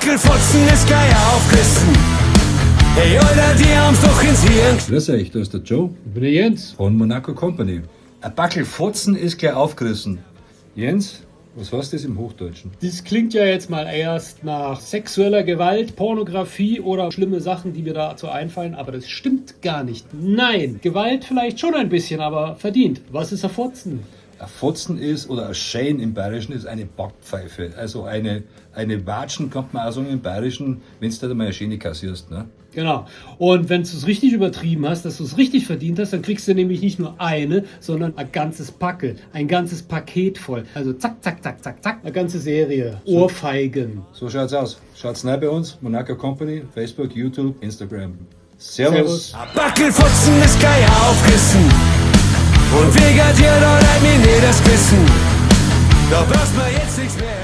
Backel Fotzen ist gleich aufgerissen. Hey, Alter, die haben's doch ins Hirn. Grüß euch, da ist der Joe Ich bin der Jens. Von Monaco Company. Ein Backel Fotzen ist gleich aufgerissen. Jens, was heißt das im Hochdeutschen? Das klingt ja jetzt mal erst nach sexueller Gewalt, Pornografie oder schlimme Sachen, die mir dazu einfallen, aber das stimmt gar nicht. Nein, Gewalt vielleicht schon ein bisschen, aber verdient. Was ist ein Fotzen? Ein Fotzen ist, oder ein Schein im Bayerischen, ist eine Backpfeife. Also eine Watschen, kann man auch sagen im Bayerischen, wenn du da mal eine Schöne kassierst. Ne? Genau. Und wenn du es richtig übertrieben hast, dass du es richtig verdient hast, dann kriegst du nämlich nicht nur eine, sondern ein ganzes Packel, ein ganzes Paket voll. Also zack, zack, zack, zack, zack, eine ganze Serie. Ohrfeigen. So schaut's aus. Schaut's neu bei uns, Monaco Company, Facebook, YouTube, Instagram. Servus. Servus. Ein Backel Fotzen ist gleich aufgerissen. Und wegen dir, da leid mir nicht das Gewissen. Da brauchst mir jetzt nichts mehr.